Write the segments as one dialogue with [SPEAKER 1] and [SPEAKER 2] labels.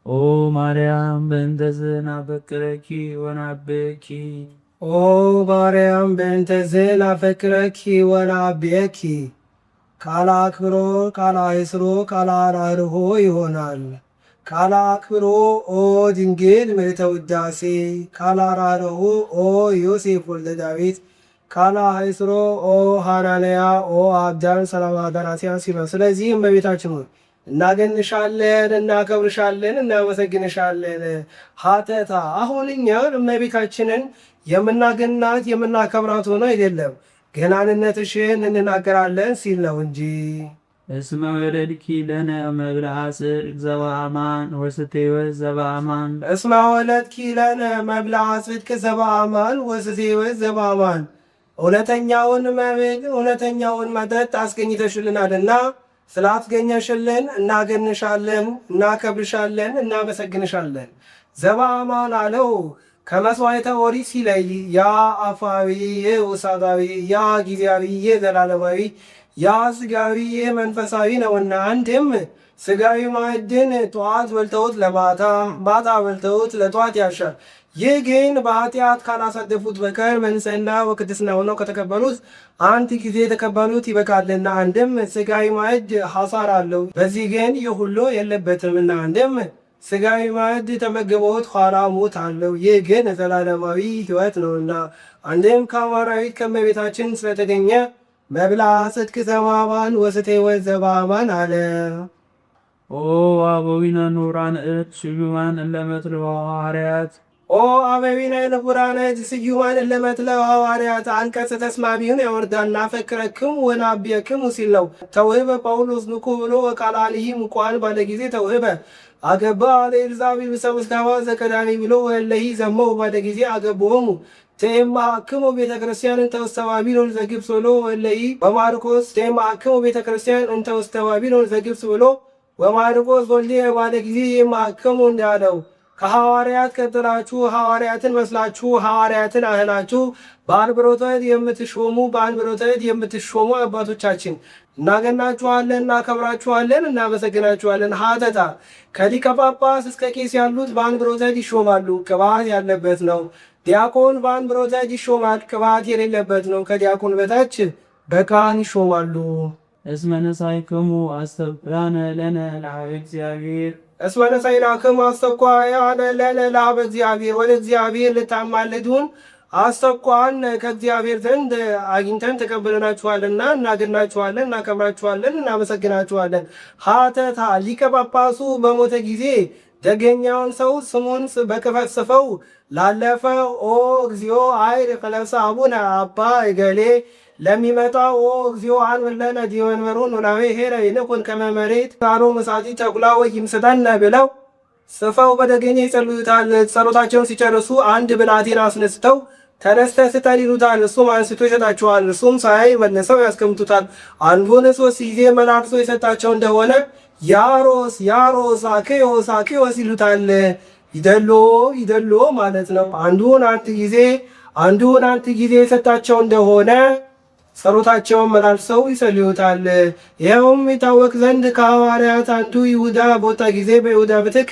[SPEAKER 1] ኦ ማርያም በእንተዝ ናፈቅረኪ ወናዐብየኪ።
[SPEAKER 2] ኦ ማርያም በእንተዝ ናፈቅረኪ ወናዐብየኪ። ቃለ አክብሮ፣ ቃለ አይስሮ፣ ቃለ አራርሆ ይሆናል። ቃለ አክብሮ ኦ ድንግል ምልዕተ ውዳሴ፣ ቃለ አራርሆ ኦ ዮሴፍ ወልደ ዳዊት፣ ቃለ አይስሮ ኦ ሐናንያ ኦ አብዳን ሰላማ ዳራሲያን ሲል ነው። ስለዚህ እመቤታችን ሆይ እናገንሻለን፣ እናከብርሻለን፣ እናመሰግንሻለን። ሀተታ አሁን እኛ እመቤታችንን የምናገናት የምናከብራት ሆኖ አይደለም፣ ገናንነትሽን እንናገራለን ሲል ነው እንጂ።
[SPEAKER 1] እስመ ወለድኪ ለነ መብልዐ ጽድቅ ዘበአማን ወስቴ ሕይወት ዘበአማን።
[SPEAKER 2] እስመ ወለድኪ ለነ መብልዐ ጽድቅ ዘበአማን ወስቴ ሕይወት ዘበአማን። እውነተኛውን መብል እውነተኛውን መጠጥ አስገኝተሽልናልና ስላስገኘሽልን እናገንሻለን፣ እናከብርሻለን፣ እናመሰግንሻለን። ዘበአማን አለው ከመስዋዕተ ኦሪት ሲለይ ያ አፋዊ ውሳጣዊ፣ ያ ጊዜያዊ ዘላለማዊ፣ ያ ስጋዊ መንፈሳዊ ነውና። አንድም ስጋዊ ማዕድን ጠዋት በልተውት ለማታ፣ ማታ በልተውት ለጠዋት ያሻል። ይህ ግን በኃጢአት ካላሳደፉት በቀር በንጽሕና ወቅድስና ሆነው ከተቀበሉት አንድ ጊዜ የተቀበሉት ይበቃልና። አንድም ስጋዊ ማዕድ ሐሳር አለው፣ በዚህ ግን ይህ ሁሉ የለበትምና። አንድም ስጋዊ ማዕድ ተመግበውት ኋላ ሞት አለው፣ ይህ ግን ዘላለማዊ ሕይወት ነውና። አንድም ከአማራዊት ከእመቤታችን ስለተገኘ መብልዐ ጽድቅ ዘበአማን ወስቴ ሕይወት ዘበአማን አለ።
[SPEAKER 1] ኦ አበዊነ ንቡራን እድ ስዩማን እለ መትልወ ሐዋርያት።
[SPEAKER 2] ኦ አበዊነ ንቡራነ እድ ስዩማን እለ መትልወ ሐዋርያት። አንቀጽ ተስማሚውን ያወርዳል። ናፈቅረክሙ ወናዐብየክሙ ሲል ነው። ተውህበ ጳውሎስ ንኩ ብሎ ወቃል አልሂ ሙቋን ባለ ጊዜ ተውህበ አገባ ለኤልዛቤል ብሰብስካባ ዘቀዳሚ ብሎ ወለሂ ዘመው ባለ ጊዜ አገቦሙ ቴማክሙ ቤተ ክርስቲያን እንተ ውስተ ባቢሎን ዘግብፅ ብሎ ወለሂ በማርቆስ ቴማክሙ ቤተ ክርስቲያን እንተ ውስተ ባቢሎን ዘግብፅ ብሎ ወማርቆስ ወልደ ባለ ጊዜ የማክሙ እንዳለው ከሐዋርያት ቀጥላችሁ ሐዋርያትን መስላችሁ ሐዋርያትን አህላችሁ በአንብሮተ እድ የምትሾሙ በአንብሮተ እድ የምትሾሙ አባቶቻችን እናገናችኋለን፣ እናከብራችኋለን፣ እናመሰግናችኋለን። ሀተታ ከሊቀ ጳጳስ እስከ ቄስ ያሉት በአንብሮተ እድ ይሾማሉ፣ ቅባት ያለበት ነው። ዲያቆን በአንብሮተ እድ ይሾማል፣ ቅባት የሌለበት ነው። ከዲያቆን በታች በካህን ይሾማሉ።
[SPEAKER 1] እስመ ነሣእክሙ አስተብራነ ለነ ለኀበ እግዚአብሔር።
[SPEAKER 2] እስመ ነሣእናክሙ አስተኳነ ለነ ለኀበ እግዚአብሔር። ወደ እግዚአብሔር ልታማልዱን አስተኳን ከእግዚአብሔር ዘንድ አግኝተን ተቀብለናችኋልና እናገናችኋለን፣ እናከብራችኋለን፣ እናመሰግናችኋለን። ሀተታ ሊቀ ጳጳሱ በሞተ ጊዜ ደገኛውን ሰው ስሙን በክፈት ጽፈው ላለፈ ኦ እግዚኦ አይር ፈለሰ አቡነ አባ እገሌ፣ ለሚመጣው ኦ እግዚኦ አንብር ለነ ዲበ መንበሩ ኖላዊ ሄረ ይንኩን ከመ መሬት አሮ መሳቲ ተኩላ ወይምስጠነ ብለው ጽፈው በደገኛ ይጸልዩታል። ጸሎታቸውን ሲጨርሱ አንድ ብላቴና አስነስተው ተነስተ ስጠን ይሉታል። እሱም አንስቶ ይሰጣቸዋል። እሱም ሳያይ መልሰው ያስቀምጡታል። አንዱን 3 ጊዜ መላልሶ የሰጣቸው እንደሆነ ያሮስ ያሮስ አኬዎስ አኬዎስ ይሉታል። ይደሎ ይደሎ ማለት ነው። አንዱን አንድ ጊዜ አንዱን አንድ ጊዜ የሰጣቸው እንደሆነ ጸሎታቸውን መላልሰው ይጸልዩታል። ይኸውም ይታወቅ ዘንድ ከሐዋርያት አንዱ ይሁዳ በወጣ ጊዜ በይሁዳ ምትክ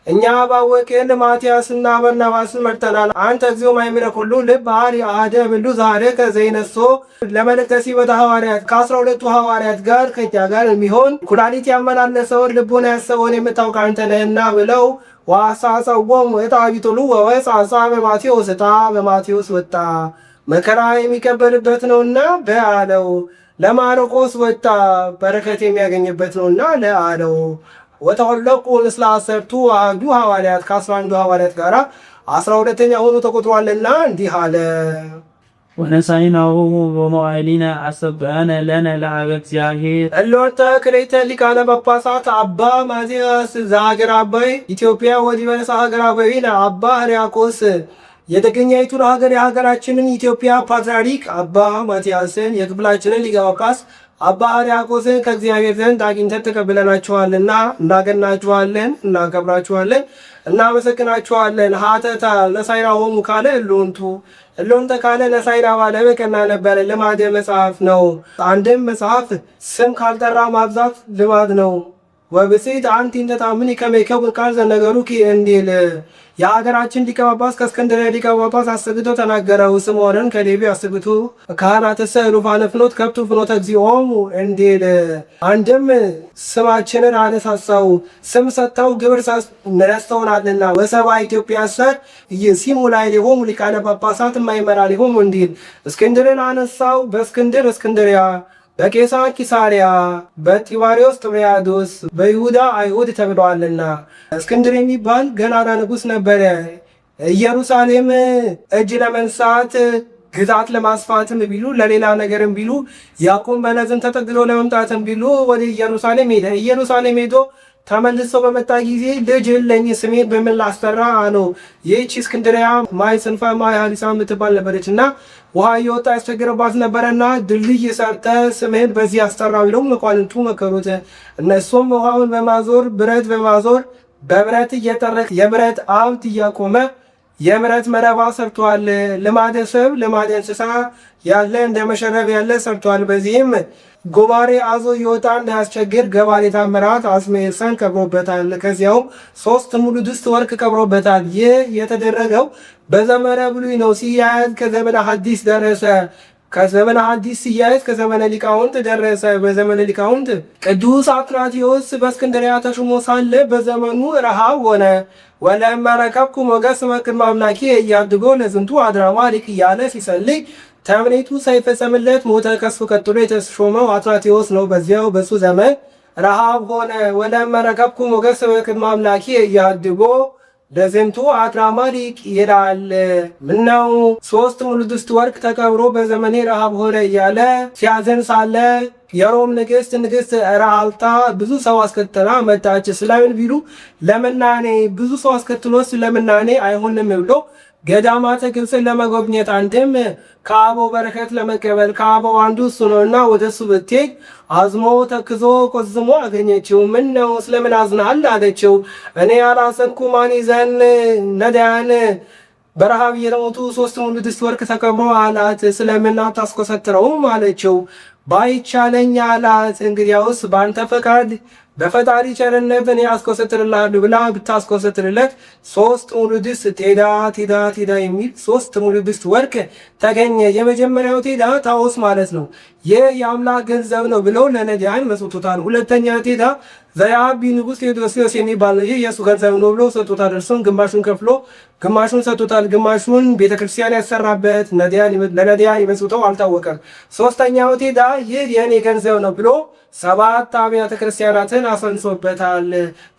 [SPEAKER 2] እኛ ባወቅን ማትያስና በርናባስን መርጠናል። አንተ እግዚኦ ማእምረ ኩሉ ልብ አሪ አደ ብሉ ዛሬ ከዘይነሶ ለመልእክተ ሲበተ ሐዋርያት ከ12ቱ ሐዋርያት ጋር ከእኛ ጋር የሚሆን ኩላሊት ያመላለሰውን ልቡን ያሰበውን የምታውቅ አንተ ነህና ብለው ዋሳጸወሙ ዕጣ ቢጥሉ ወወፅአ ዕጣ በማቴዎስ ዕጣ በማቴዎስ ወጣ መከራ የሚቀበልበት ነውና በአለው። ለማርቆስ ወጣ በረከት የሚያገኝበት ነውና ለአለው። ወተወለቁ ምስለ 11 ሐዋርያት ከ11ዱ ሐዋርያት ጋር 12ኛ ሆኖ ተቆጥሯልና እንዲህ አለ።
[SPEAKER 1] ወነሣእናሆሙ በመዋዕሊነ አሰብአነ ለነ ለኀበ እግዚአብሔር።
[SPEAKER 2] እሎተ ክልኤተ ሊቃነ ጳጳሳት አባ ማትያስ ዘሀገረ አባይ ኢትዮጵያ ወዲበነሳ ሀገረ አበዊነ አባ ሕርያቆስ የተገኛይቱን ሀገር የሀገራችንን ኢትዮጵያ ፓትርያርክ አባ ማትያስን የክፍላችንን ሊቀ ጳጳስ አባ ሕርያቆስን ከእግዚአብሔር ዘንድ አግኝተን ተቀብለናችኋልና እናገናችኋለን፣ እናከብራችኋለን፣ እናመሰግናችኋለን። ሀተታ ነሣእናሆሙ ካለ እሎንቱ እሎንተ ካለ ነሣእና ባለ በቀና ነበረ። ልማደ መጽሐፍ ነው። አንድም መጽሐፍ ስም ካልጠራ ማብዛት ልማድ ነው። ወብፅዕት አንቲ እንተ ታምኒ ከመ ይከውን ቃል ዘነገሩኪ እንዲል የሀገራችን ሊቀ ጳጳስ ከእስክንድርያ ሊቀ ጳጳስ አስግቶ ተናገረው። ስምዖንን ከሌዊ አስግቱ ካህናትሰ ሩፋነ ፍኖት ከብቱ ፍኖተ እግዚኦሙ እንዲል አንድም ስማችንን አነሳሳው ስም ሰጥተው ግብር ረስተውናልና ወሰብአ ኢትዮጵያሰ ሲሙ ላዕሌሆሙ ሊቃነ ጳጳሳት እማይመራሊሆሙ እንዲል እስክንድርን አነሳው። በእስክንድር እስክንድርያ፣ በቄሳር ቂሳርያ፣ በጢባሪዎስ ጥብርያዶስ፣ በይሁዳ አይሁድ ተብለዋልና። እስክንድር የሚባል ገናና ንጉሥ ነበረ። ኢየሩሳሌም እጅ ለመንሳት ግዛት ለማስፋትም ቢሉ ለሌላ ነገርም ቢሉ ያዕቆብ በለዝን ተጠግሎ ለመምጣትም ቢሉ ወደ ኢየሩሳሌም ሄደ። ኢየሩሳሌም ሄዶ ተመልሶ በመጣ ጊዜ ልጅ የለኝ ስሜ በምን ላስጠራ አለው። ይህች እስክንድሪያ ማይ ስንፋ ማይ ሀሊሳ የምትባል ነበረች እና ውሃ እየወጣ ያስቸግርባት ነበረና ድልድይ ሰርተ ስምህን በዚህ አስጠራ ብለው መኳንንቱ መከሩት። እነሱም ውሃውን በማዞር ብረት በማዞር በብረት እየጠረክ የብረት አምድ እያቆመ የምረት መረባ ሰርቷል። ልማደ ሰብ ልማደ እንስሳ ያለ እንደ መሸረብ ያለ ሰርቷል። በዚህም ጉባሬ አዞ እየወጣ እንዳያስቸግር ገባሬ ታምራት አጽመ ኤልሳን ቀብሮበታል። ከዚያውም 3 ሙሉ ድስት ወርቅ ቀብሮበታል። ይህ የተደረገው በዘመነ ብሉይ ነው። ሲያያዝ ከዘመነ ሐዲስ ደረሰ። ከዘመነ ሐዲስ ሲያያዝ ከዘመነ ሊቃውንት ደረሰ። በዘመነ ሊቃውንት ቅዱስ አትናቴዎስ በእስክንድርያ ተሹሞ ሳለ በዘመኑ ረሃብ ሆነ። ወለእመ ረከብኩ ሞገስ መቅድመ አምላኬ እያድጎ ለዝንቱ አድራማ ሊቅ እያለ ሲጸልይ ተምኔቱ ሳይፈጸምለት ሞተ። ከሱ ቀጥሎ የተሾመው አትናቴዎስ ነው። በዚያው በሱ ዘመን ረሃብ ሆነ። ወለእመ ረከብኩ ሞገስ በቅድመ አምላኬ እያድጎ ለዝንቱ አድራማ ሊቅ ይላል። ምነው 3 ሙሉ ድስት ወርቅ ተቀብሮ በዘመኔ ረሃብ ሆነ እያለ ሲያዘን ሳለ የሮም ንግስት ረአልታ ብዙ ሰው አስከትላ መጣች። ስለምን ቢሉ ለምናኔ ብዙ ሰው አስከትሎ ስለምናኔ አይሆንም ብሎ ገዳማተ ግብፅን ለመጎብኘት አንድም ከአበው በረከት ለመቀበል ከአበው አንዱ እሱ ነውና ወደ እሱ ብትሄድ አዝሞ ተክዞ ቆዝሞ አገኘችው። ምን ነው ስለምን አዝናል አለችው። እኔ ያላዘንኩ ማን ይዘን ነዳያን በረሃብ እየተሞቱ 3 ሙሉ ድስት ወርቅ ተቀብሮ አላት። ስለምን አታስኮሰትረውም አለችው። ባይቻለኝ አላት። እንግዲያውስ በአንተ ፈቃድ በፈጣሪ ቸርነት እኔ አስኮሰትርልሃለሁ ብላ ብታስኮሰትርለት 3 ሙሉ ድስት ቴዳ ቴዳ ቴዳ የሚል 3 ሙሉ ድስት ወርቅ ተገኘ። የመጀመሪያው ቴዳ ታኦስ ማለት ነው። ይህ የአምላክ ገንዘብ ነው ብለው ለነዳያን መጽውቶታል። ሁለተኛ ቴዳ ዘያቢ ንጉሥ ቴዎዶሲዎስ የሚባል ይህ የእሱ ገንዘብ ነው ብሎ ሰጥቶታል። እርሱም ግማሹን ከፍሎ ግማሹን ሰጥቶታል። ግማሹን ቤተክርስቲያን ያሰራበት ለነዳያን የመጽውተው አልታወቀም። ሶስተኛው ቴዳ ይህ የእኔ ገንዘብ ነው ብሎ 7 አብያተ ክርስቲያናትን አሰንሶበታል።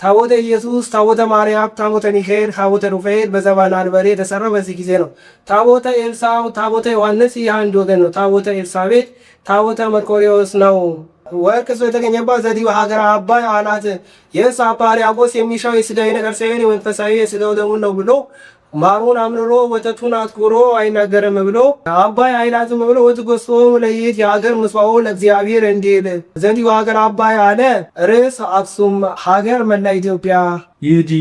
[SPEAKER 2] ታቦተ ኢየሱስ፣ ታቦተ ማርያም፣ ታቦተ ሚካኤል፣ ታቦተ ሩፋኤል በዘባነ አንበሬ የተሰራው በዚህ ጊዜ ነው። ታቦተ ኤልሳው፣ ታቦተ ዮሐንስ ይህ አንድ ወገን ነው። ታቦተ ኤልሳቤጥ፣ ታቦተ መርቆሬዎስ ነው። ወርቅ የተገኘባት ዘዲው ሀገር አባይ አላት። ይህስ አባ ሕርያቆስ የሚሻው የሥጋዊ ነገር ሳይሆን የመንፈሳዊ የሥጋው ደሙን ነው ብሎ ማሩን አምርሮ ወተቱን አትኩሮ አይናገርም ብሎ አባይ አይላትም ብሎ ወትጎሶም ለይት የሀገር ምስዋው ለእግዚአብሔር እንዲል ዘዲው ሀገር አባይ አለ። ርዕስ አክሱም ሀገር መላ ኢትዮጵያ
[SPEAKER 1] ይዲ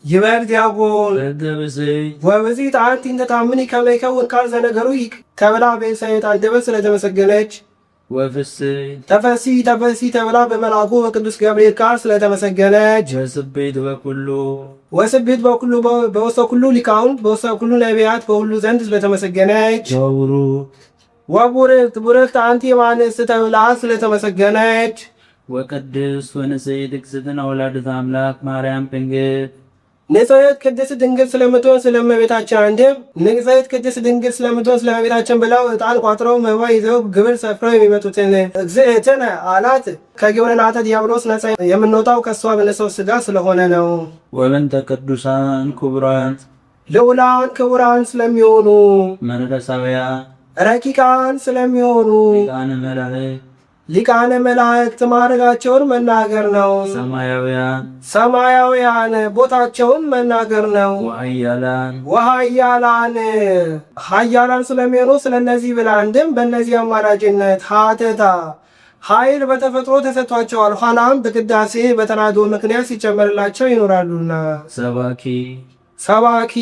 [SPEAKER 2] ይበል ዲያቆን ወብፅዕት አንቲ እንተ ታምኒ ከመ ይከውን ቃል ዘነገሩ ተብላ በኤልሳቤጥ አንደበት ስለተመሰገነች
[SPEAKER 1] ወፍስሕት
[SPEAKER 2] ተፈሲ ተፈሲ ተብላ በመልአኩ በቅዱስ ገብርኤል ቃል ስለተመሰገነች
[SPEAKER 1] ወስብሕት በኩሉ
[SPEAKER 2] ወስብሕት በኩሉ በውስተ ኩሉ ሊቃውንት በውስተ ኩሉ ነቢያት በሁሉ ዘንድ ስለተመሰገነች ወቡርክት ቡርክት አንቲ እምአንስት ተብላ ስለተመሰገነች
[SPEAKER 1] ወቅድስት ወንጽሕት እግዝእትነ ወላዲተ አምላክ ማርያም ድንግል
[SPEAKER 2] ንጽሕት ቅድስት ድንግል ስለምትሆን ስለእመቤታችን አንድም ንጽሕት ቅድስት ድንግል ስለምትሆን ስለእመቤታችን ብለው ዕጣን ቋጥረው መባ ይዘው ግብር ሰፍረው የሚመጡትን እግዝእትነ አላት። ከግብርናተ ዲያብሎስ ነፃ የምንወጣው ከእሷ በነሳው ሥጋ ስለሆነ ነው።
[SPEAKER 1] ወበእንተ ቅዱሳን ክቡራን
[SPEAKER 2] ልዑላን ክቡራን ስለሚሆኑ
[SPEAKER 1] መንፈሳውያን
[SPEAKER 2] ረቂቃን ስለሚሆኑ
[SPEAKER 1] ሊቃነ መላእክት
[SPEAKER 2] ሊቃነ መላእክት ማዕረጋቸውን መናገር ነው።
[SPEAKER 1] ሰማያውያን
[SPEAKER 2] ሰማያውያን ቦታቸውን መናገር ነው።
[SPEAKER 1] ወኃያላን
[SPEAKER 2] ወኃያላን ኃያላን ስለሚሆኑ ስለነዚህ ብላ አንድም በእነዚህ አማላጅነት ሀተታ ኃይል በተፈጥሮ ተሰጥቷቸዋል። ኋላም በቅዳሴ በተራድኦ ምክንያት ሲጨመርላቸው ይኖራሉና
[SPEAKER 1] ሰባኪ
[SPEAKER 2] ሰባኪ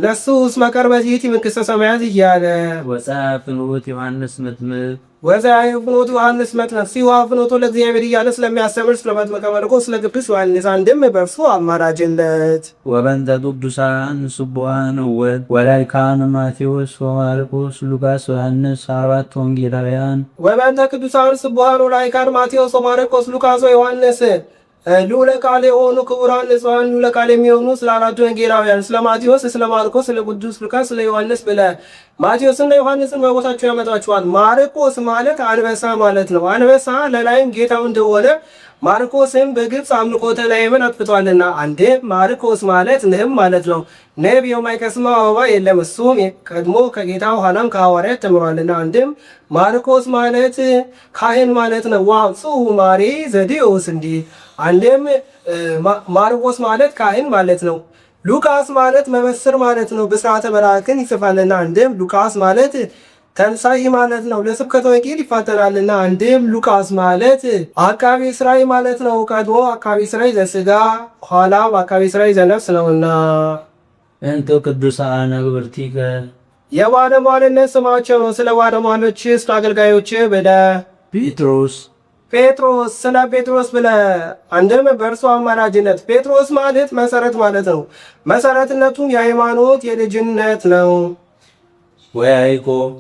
[SPEAKER 2] ነስሑ እስመ ቀርበት ይእቲ መንግሥተ ሰማያት እያለ።
[SPEAKER 1] ወፀሐይ ፍኖት ዮሐንስ መጥምቅ።
[SPEAKER 2] ወፀሐይ ፍኖት ዮሐንስ መጥምቅ ሲዋ ፍኖቶ ለእግዚአብሔር እያለ ስለሚያስተምር ስለ መጥምቀ መለኮት ስለ ቅዱስ ዮሐንስ አንድም በእርሱ አማላጅነት።
[SPEAKER 1] ወበእንተ ቅዱሳን ስቡሐን ወላይካን ማቴዎስ ወማርቆስ ሉቃስ ዮሐንስ አራት ወንጌላውያን።
[SPEAKER 2] ወበእንተ ቅዱሳን ስቡሐን ወላይካን ማቴዎስ ወማርቆስ ሉቃስ ወዮሐንስ ልዑለ ቃል የሆኑ ክቡራን ንጹሐን ልዑለ ቃል የሚሆኑ ስለ አራቱ ወንጌላውያን ስለ ማቴዎስ፣ ስለ ማርቆስ፣ ስለ ቅዱስ ሉቃስ፣ ስለ ዮሐንስ ብለ ማቴዎስና ዮሐንስን በቦታቸው ያመጣቸዋል። ማርቆስ ማለት አንበሳ ማለት ነው። አንበሳ ለላይም ጌታው እንደሆነ ማርቆስም በግብፅ አምልኮተ ላይምን አጥፍቷልና። አንዴ ማርቆስ ማለት ንብ ማለት ነው። ንብ የማይቀስመው አበባ የለም፣ እሱም ቀድሞ ከጌታው ኋላም ከሐዋርያት ተምሯልና። አንድም ማርቆስ ማለት ካህን ማለት ነው። ዋጽኡ ማሪ ዘዴዎስ እንዲህ። አንድም ማርቆስ ማለት ካህን ማለት ነው። ሉቃስ ማለት መበስር ማለት ነው። ብስራተ መልአክን ይጽፋልና። አንድም ሉቃስ ማለት ተንሳይ ማለት ነው። ለስብከተ ወንጌል ይፋጠናልና። አንድም ሉቃስ ማለት አቃቤ ሥራይ ማለት ነው። ቀድሞ አቃቤ ሥራይ ዘሥጋ ኋላም አቃቤ ሥራይ ዘነፍስ ነውና።
[SPEAKER 1] እንተ ቅዱሳን አግብርቲከ።
[SPEAKER 2] የባለሟልነት ስማቸው ነው። ስለ ባለሟሎች ስለ አገልጋዮች ብለ።
[SPEAKER 1] ጴጥሮስ።
[SPEAKER 2] ጴጥሮስ፣ ስለ ጴጥሮስ ብለ አንድም በእርሱ አማላጅነት። ጴጥሮስ ማለት መሰረት ማለት ነው። መሰረትነቱም የሃይማኖት የልጅነት ነው።
[SPEAKER 1] ወያዕቆብ።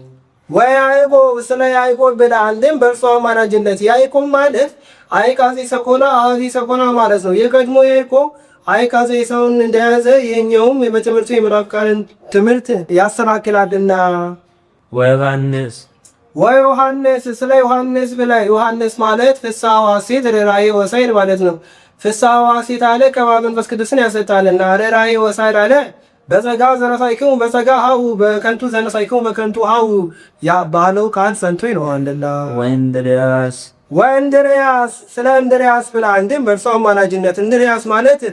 [SPEAKER 2] ወያዕቆብ፣ ስለ ያዕቆብ ብለ አንድም በእርሱ አማላጅነት። ያዕቆብ ማለት አይቃዜ ሰኮና አዚ ሰኮና ማለት ነው። የቀድሞ ያዕቆብ አይቃዜ ሰውን እንደያዘ ይህኛውም በትምህርቱ የምዕራፍ ቃልን ትምህርት ያሰናክላልና።
[SPEAKER 1] ወዮሐንስ።
[SPEAKER 2] ወዮሐንስ፣ ስለ ዮሐንስ ብለ ዮሐንስ ማለት ፍስሐ ወሐሴት ርኅራኄ ወሳይል ማለት ነው። ፍስሐ ወሐሴት አለ ቅብአ መንፈስ ቅዱስን ያሰጣልና፣ ርኅራኄ ወሳይል አለ በጸጋ ዘነሳይክሙ በጸጋ ሀቡ፣ በከንቱ ዘነሳይክሙ በከንቱ ሀቡ ያ ባለው ቃል ጸንቶ ይኖራልና።
[SPEAKER 1] ወእንድርያስ።
[SPEAKER 2] ወእንድርያስ፣ ስለ እንድርያስ ብለ አንድም በእርሱ አማላጅነት። እንድርያስ ማለት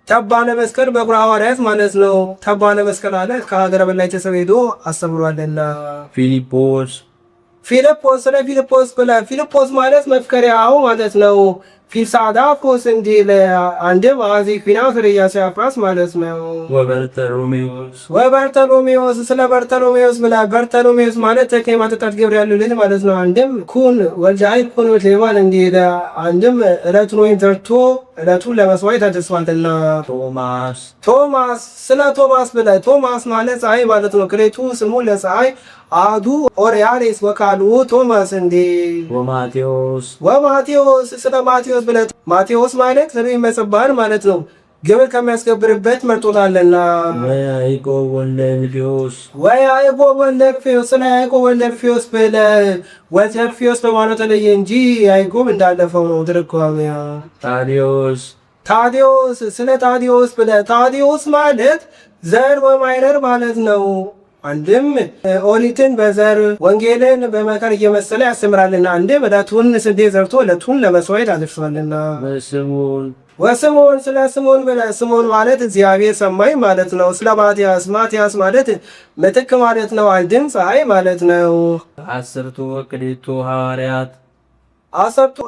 [SPEAKER 2] ተባነ መስቀል በኩረ ሐዋርያት ማለት ነው። ተባነ መስቀል አለ ከሀገረ በላይ ተሰብ ሄዶ አስተምሯልና።
[SPEAKER 1] ፊልጶስ።
[SPEAKER 2] ፊልጶስ፣ ስለ ፊልጶስ ብለ ፊልጶስ ማለት መፍከሪያው ማለት ነው። ፊልሳዳፎስ እንዲል አንድም አዚ ፊናስ ርያሲያፍራስ ማለት ነው።
[SPEAKER 1] ወበርተሎሜዎስ።
[SPEAKER 2] ወበርተሎሜዎስ፣ ስለ በርተሎሜዎስ ብለ በርተሎሜዎስ ማለት ተክለ ማጠጣት ግብር ያለው ልጅ ማለት ነው። አንድም ኩን ወልደ ኃይል ኩን ሌባን እንዲል አንድም ዕለቱን ወይም ዘርቶ ዕለቱን ለመስዋዕት አድርሷልና።
[SPEAKER 1] ቶማስ።
[SPEAKER 2] ቶማስ፣ ስለ ቶማስ ብለ ቶማስ ማለት ፀሐይ ማለት ነው። ክሌቱ ስሙ ለፀሐይ አዱ ኦሪያሌስ ወካሉ ቶማስ እንዲል።
[SPEAKER 1] ወማቴዎስ።
[SPEAKER 2] ወማቴዎስ፣ ስለ ማቴዎስ ብለ ማቴዎስ ማለት ርዕይ መጽባን ማለት ነው። ግብር ከሚያስገብርበት መርጦታልና።
[SPEAKER 1] ወያዕቆብ ወልደ እልፍዮስ።
[SPEAKER 2] ወያዕቆብ ወልደ እልፍዮስ፣ ስለ ያዕቆብ ወልደ እልፍዮስ ብለ ወልደ እልፍዮስ በማለት ተለየ እንጂ ያዕቆብ እንዳለፈው ነው ትርጓሜያ።
[SPEAKER 1] ታዲዮስ።
[SPEAKER 2] ታዲዮስ፣ ስለ ታዲዮስ ብለ ታዲዮስ ማለት ዘር ወማይረር ማለት ነው። አንድም ኦሪትን በዘር ወንጌልን በመከር እየመሰለ ያስተምራልና፣ አንድም ዕለቱን ስንዴ ዘርቶ ዕለቱን ለመስዋዕት አድርሷልና።
[SPEAKER 1] ወስምዖን።
[SPEAKER 2] ወስምዖን፣ ስለ ስምዖን ብለ ስምዖን ማለት እግዚአብሔር ሰማኝ ማለት ነው። ስለ ማትያስ፣ ማትያስ ማለት ምትክ ማለት ነው። አንድም ፀሐይ ማለት ነው።
[SPEAKER 1] 12 ሐዋርያት።
[SPEAKER 2] 12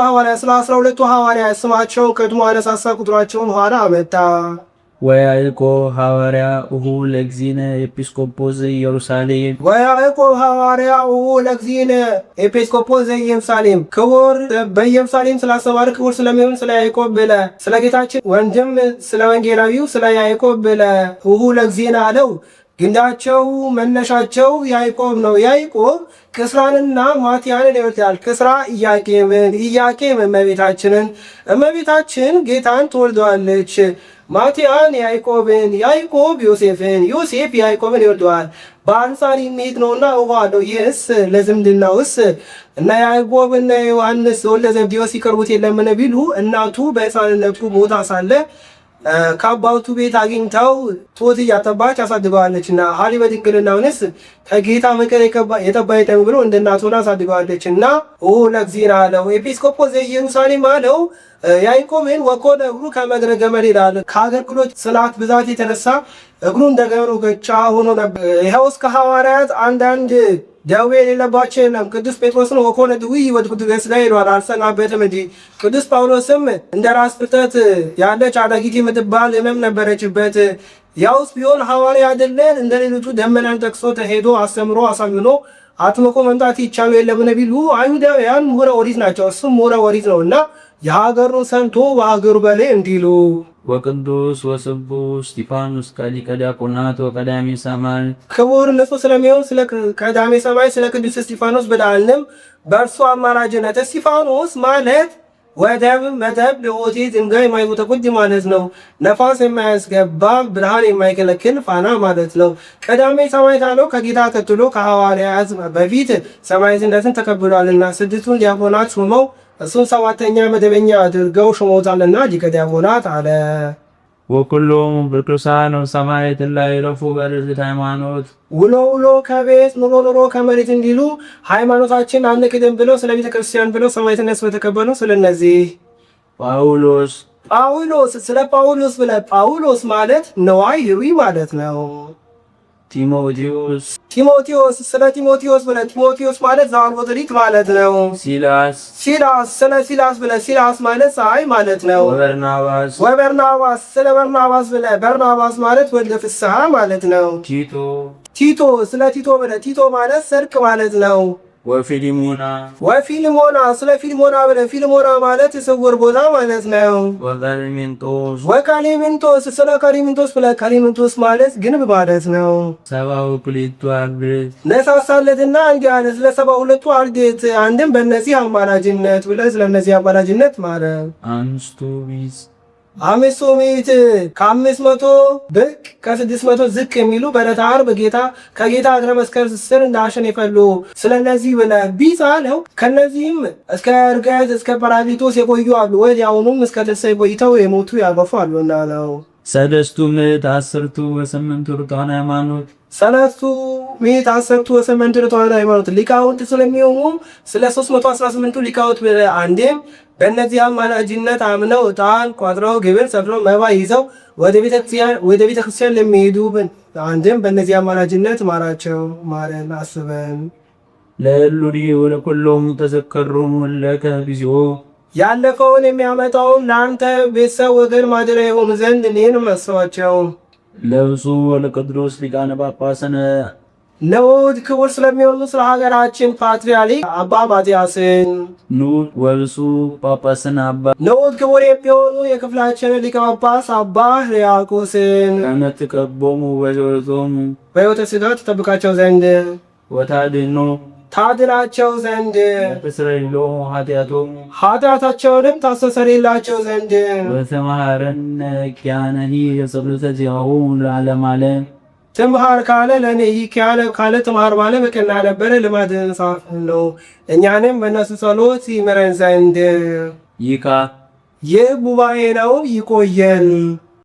[SPEAKER 2] ሐዋርያት፣ ስለ 12ቱ ሐዋርያት ስማቸውን ቀድሞ አነሳሳ፣ ቁጥራቸውን ኋላ አመጣ።
[SPEAKER 1] ወያዕቆብ ሐዋርያ እሁ ለእግዚእነ ኤጲስቆጶስ ዘኢየሩሳሌም።
[SPEAKER 2] ወያዕቆብ ሐዋርያ እሁ ለእግዚእነ ኤጲስቆጶስ ዘኢየሩሳሌም፣ ክቡር በኢየሩሳሌም ስላስተማረ ክቡር ስለሚሆን ስለ ያዕቆብ ብለ ስለ ጌታችን ወንድም ስለ ወንጌላዊው ስለ ያዕቆብ ብለ እሁ ለእግዚእነ አለው። ግንዳቸው መነሻቸው ያዕቆብ ነው። ያዕቆብ ክስራንና ማትያንን ይወልዳል። ክስራ ኢያቄምን፣ ኢያቄም እመቤታችንን፣ እመቤታችን ጌታን ትወልደዋለች። ማቲያን ያዕቆብን፣ ያዕቆብ ዮሴፍን፣ ዮሴፍ ያዕቆብን ይወልደዋል። በአንጻር የሚሄድ ነውና ውሃ አለው። ይህስ ለዝምድናውስ እና ያዕቆብ እና ዮሐንስ ወልደ ዘብዴዎስ ይቀርቡት የለምን ቢሉ እናቱ በሕፃንነቱ ቦታ ሳለ ከአባቱ ቤት አግኝታው ጡት እያጠባች አሳድገዋለችና ሀሊ በድንግልናውንስ ከጌታ ምክር የጠባ የጠም ብሎ እንደ እናቱ ሆና አሳድገዋለችና ለእግዚእነ አለው። ኤጲስቆጶስ ዘኢየሩሳሌም አለው ያዕቆብን ወኮነ እግሩ ከመግረ ገመድ ይላል። ከአገልግሎት ስላት ብዛት የተነሳ እግሩ እንደ ገመድ ገጫ ሆኖ ነበር። ይኸው እስከ ሐዋርያት አንዳንድ ደዌ የሌለባቸው የለም። ቅዱስ ጴጥሮስን ወኮነ ድውይ ወድቁት ገስላ ይሏል፣ አልሰናበትም እንጂ። ቅዱስ ጳውሎስም እንደ ራስ ፍልጠት ያለች አዳጊት የምትባል ሕመም ነበረችበት። ያውስ ቢሆን ሐዋርያ አይደለን እንደ ሌሎቹ ደመናን ጠቅሶ ተሄዶ አስተምሮ አሳምኖ አጥምቆ መምጣት ይቻሉ የለምን ቢሉ አይሁዳውያን ምሁረ ኦሪት ናቸው። እሱም ምሁረ ኦሪት ነውና የሀገሩን ሰምቶ በሀገሩ በላይ እንዲሉ።
[SPEAKER 1] ወቅዱስ ወስቡሕ እስጢፋኖስ ሊቀ ዲያቆናት ወቀዳሜ ሰማዕት።
[SPEAKER 2] ክቡር ንጹሕ ስለሚሆን ስለ ቀዳሜ ሰማዕት ስለ ቅዱስ እስጢፋኖስ ብለሃልንም በእርሱ አማላጅነት። እስጢፋኖስ ማለት ወደብ መደብ ለኦቲ ድንጋይ የማይጎተጉድ ማለት ነው። ነፋስ የማያስገባ ብርሃን የማይከለክል ፋና ማለት ነው። ቀዳሜ ሰማዕት አለው ከጌታ ተከትሎ ከሐዋርያት በፊት ሰማዕትነትን ተቀብሏልና ስድስቱን ዲያቆናት ሾመው እሱን ሰባተኛ መደበኛ አድርገው ሾመውታልና ሊቀ ዲያቆናት አለ።
[SPEAKER 1] ወኩሎም ቅዱሳን ወሰማዕት እለ ዕረፉ በርትዕት ሃይማኖት።
[SPEAKER 2] ውሎ ውሎ ከቤት ኑሮ ኑሮ ከመሬት እንዲሉ ሃይማኖታችን አንክድም ብለው ስለ ቤተ ክርስቲያን ብለው ሰማዕትነት ስለተቀበሉ ስለነዚህ።
[SPEAKER 1] ጳውሎስ።
[SPEAKER 2] ጳውሎስ፣ ስለ ጳውሎስ ብለህ፣ ጳውሎስ ማለት ነዋይ ኅሩይ ማለት ነው።
[SPEAKER 1] ጢሞቴዎስ።
[SPEAKER 2] ጢሞቴዎስ፣ ስለ ጢሞቴዎስ ብለህ፣ ጢሞቴዎስ ማለት ዘአልቦ ጥሪት ማለት ነው።
[SPEAKER 1] ሲላስ።
[SPEAKER 2] ሲላስ፣ ስለ ሲላስ ብለህ፣ ሲላስ ማለት ፀሐይ ማለት ነው።
[SPEAKER 1] ወበርናባስ።
[SPEAKER 2] ወበርናባስ፣ ስለ በርናባስ ብለህ፣ በርናባስ ማለት ወልደ ፍስሐ ማለት ነው።
[SPEAKER 1] ቲቶ።
[SPEAKER 2] ቲቶ፣ ስለ ቲቶ ብለህ፣ ቲቶ ማለት ሰርክ ማለት ነው።
[SPEAKER 1] ወፊሊሞና።
[SPEAKER 2] ወፊልሞና፣ ስለ ፊልሞና ብለህ፣ ፊልሞና ማለት የስውር ቦታ ማለት ነው።
[SPEAKER 1] ወቀሊምንጦስ።
[SPEAKER 2] ወቀሊምንጦስ፣ ስለ ቀሊምንጦስ ብለህ፣ ቀሊምንጦስ ማለት ግንብ ማለት ነው።
[SPEAKER 1] 72 አርድእት።
[SPEAKER 2] ነሳሳለትና እንዲህ አለ። ስለ 72ቱ አርድእት አንድም በእነዚህ አማላጅነት ብለህ ስለእነዚህ አማላጅነት ማለት።
[SPEAKER 1] አንስቱ ቢጽ።
[SPEAKER 2] 500፣ ከ500 ብቅ ከ600 ዝቅ የሚሉ በዕለተ ዓርብ ጌታ ከጌታ እግረ መስቀል ስር እንደ አሸን የፈሉ ስለነዚህ ብለህ። ቢጽ አለው። ከነዚህም እስከ ዕርገት እስከ ጰራቅሊጦስ የቆዩ አሉ። ወዲያውኑም እስከ ትንሣኤ ቆይተው የሞቱ ያረፉ አሉና ነው።
[SPEAKER 1] 318 ርቱዓነ ሃይማኖት።
[SPEAKER 2] 318 ርቱዓነ ሃይማኖት ሊቃውንት ስለሚሆኑ ስለ 318ቱ ሊቃውንት ብለህ። አንዴም በእነዚህ አማላጅነት አምነው ዕጣን ቋጥረው ግብር ሰፍረው መባ ይዘው ወደ ቤተ ክርስቲያን ለሚሄዱ አንድም በእነዚህ አማላጅነት ማራቸው፣ ማረን፣ አስበን።
[SPEAKER 1] ለእሉኒ ወለኩሎሙ ተዘከሮሙ ለከ እግዚኦ።
[SPEAKER 2] ያለፈውን የሚያመጣውን ለአንተ ቤተሰብ ወገን ማደሪያ የሆኑ ዘንድ እኔን አስባቸው።
[SPEAKER 1] ለብፁዕ ወለቅዱስ ሊቃነ ጳጳስነ።
[SPEAKER 2] ንዑድ ክቡር ስለሚሆኑ ስለ ሀገራችን ፓትርያርክ አባ ማትያስን።
[SPEAKER 1] ንዑድ ወብፁዕ ጳጳስነ አባ።
[SPEAKER 2] ንዑድ ክቡር የሚሆኑ የክፍላችን ሊቀ ጳጳስ አባ ሕርያቆስን።
[SPEAKER 1] ከመ ትቀቦሙ በሕይወቶሙ።
[SPEAKER 2] በሕይወተ ሥጋ ትጠብቃቸው ዘንድ።
[SPEAKER 1] ወታድኅኖ።
[SPEAKER 2] ታድናቸው ዘንድ።
[SPEAKER 1] ወትስረይ ሎሙ ኃጢአቶሙ።
[SPEAKER 2] ኃጢአታቸውንም ታስተሰርይላቸው ዘንድ።
[SPEAKER 1] ወተምሃረነ ኪያነኒ የጸሎተ ዚአሆሙ ለዓለመ ዓለም።
[SPEAKER 2] ትምሃር ካለ ለእኔ ኪያነ ካለ ትምሃር ባለ በቀና ነበረ ልማድ ጻፍ ነው። እኛንም በእነሱ ጸሎት ይምረን ዘንድ።
[SPEAKER 1] ይካ።
[SPEAKER 2] ይህ ጉባኤ ነው። ይቆየን።